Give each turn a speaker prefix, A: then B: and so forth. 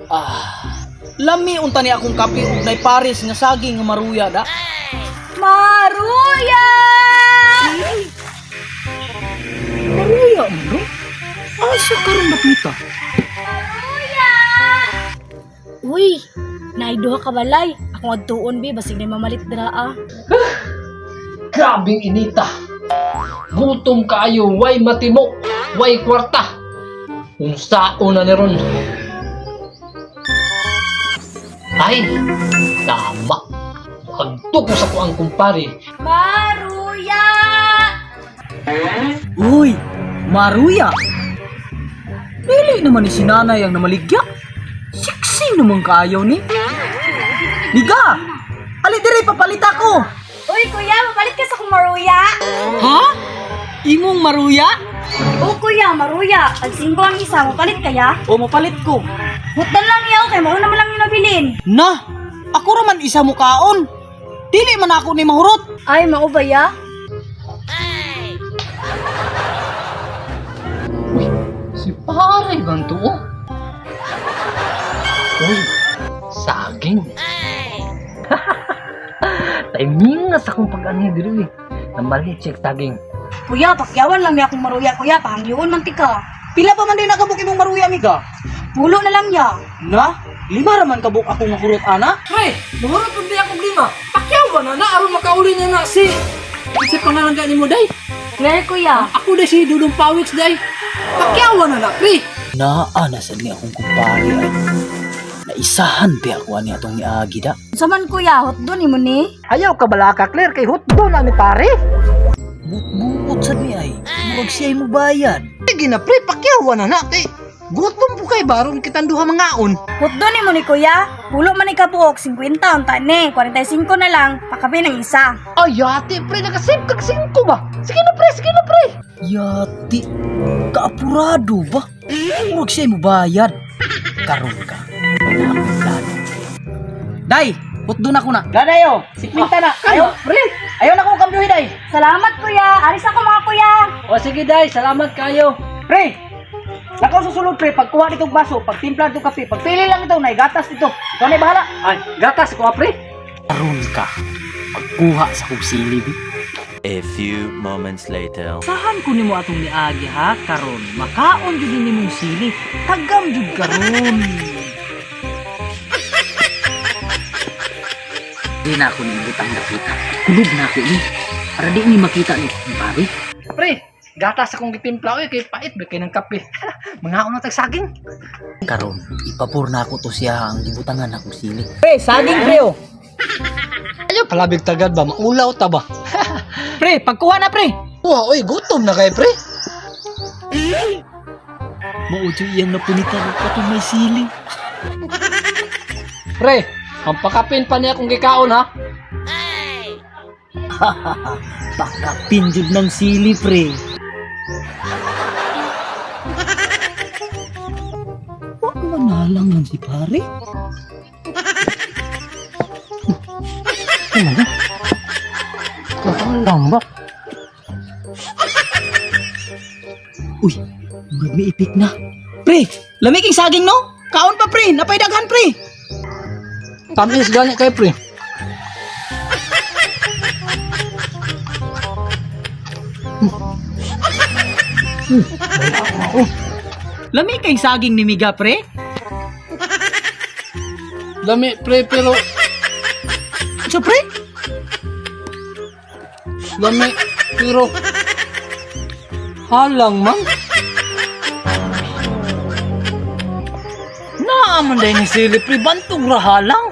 A: Ah, lami unta ni akong kape ug nay pares nga saging nga maruya da.
B: Maruya!
A: Maruya man ro? Asa karon napita?
B: Uy, naiduha ka balay. Akong adtuon bi basig na mamalit dira ah.
C: Grabing inita. Gutom kaayo, way matimo, way kwarta. Unsao na ni ron. Ay, tama. Agto ko sa kuang kumpare.
B: Maruya!
A: Uy, maruya. Dili naman ni si nanay ang namaligya. Sexy naman kaayo ni. Liga! Ali dire papalit ako.
B: Uy, kuya, mapalit ka sa akong maruya.
A: Ha? Imong maruya?
B: O kuya, maruya. Pag singko ang isa, mapalit kaya?
A: O mapalit ko.
B: Hutan lang niya, kay mauna man lang yung nabilin.
A: Na, ako raman isa mo kaon. Dili man ako ni mahurot.
B: Ay, mao ba ya?
C: Uy, si pare ganto oh. Uy, saging. Timing na sa akong pag-ani diri eh. Namalit siya saging.
B: Kuya, pakyawan lang niya akong maruya, kuya. Pahangyoon man tika.
A: Pila pa man din nakabuk imong maruya, amiga?
B: Pulo na lang niya.
A: Na, lima raman kabuk ako nga hurot ana.
C: Pre, mahurot pud di akong lima. Pakyawan na na aron makauli na na si si pangalan gani mo day.
B: Claire, kuya.
C: Ako day si Dudong Pawiks day. Pakyawan na na, pre.
A: Naa na sad ni akong kumpare ay. Naisahan pa ako ani atong niagi da.
B: Unsa man kuya, hotdo ni mo ni?
C: Ayaw ka bala ka, Claire, kay hotdo na ni pare.
A: Buot sad ni ay. Murag siya mo bayad.
C: Sige na pre, pakyawan na na kay gutom po kay baron kitang duha mangaon.
B: Hotdo ni mo ni kuya. Pulo man ni kabuok, 50 unta ni. 45 na lang, pakapi ng isa.
C: Ay, ate, pre, nakasave kag 5 ba? Sige na pre, sige na pre.
A: Yati, kaapurado ba? Murag siya mo bayad. Karon ka. Na akong plano. Day, hotdo na ko na. Dadayo, 50 na. Ayaw,
C: Pre.
A: ayaw na kong kambyuhi day.
B: Salamat kuya. Aris ako mga kuya.
C: O sige day, salamat kayo.
A: Pre, lakaw sa sulod pre, pagkuha nitong baso, pagtimpla nitong kape, pagpili lang ito, naigatas nito. Ikaw na bahala.
C: Ay, gatas ko pre.
A: Karon ka, pagkuha sa kong silib.
D: A few moments later.
A: Sahan ko nimo atong niagi ha karon. Makaon jud ni nimong sili. Tagam jud karon. Di na ako ni ibutang nakita. Kulob na ako ni. Para di ni makita ni pare.
C: Pre, gatas akong gitimpla oy kay pait ba kay ng kape. Mangaon na tag saging.
A: Karon, ipapor na ako to siya ang gibutangan akong sili. Pre, saging pre oh.
C: Ayaw palabig tagad ba, maulaw ta ba?
A: Pre, pagkuha na pre.
C: Wah, oy, gutom na kay pre.
A: Mao jud iyang napunitan og katong may sili.
C: Pre, ang pakapin pa niya akong gikaon ha.
A: Pakapin jud ng sili pre. Wa man si pare.
C: Lang ba?
A: Uy, murag may ipik na. Pre, lami king saging no? Kaon pa pre, napay daghan pre.
C: Tamis gani kay pre.
A: Lami kay saging ni Miga pre.
C: Lami pre pero
A: So pre,
C: lami pero halang man.
A: naaman day ni sili pre bantog ra halang.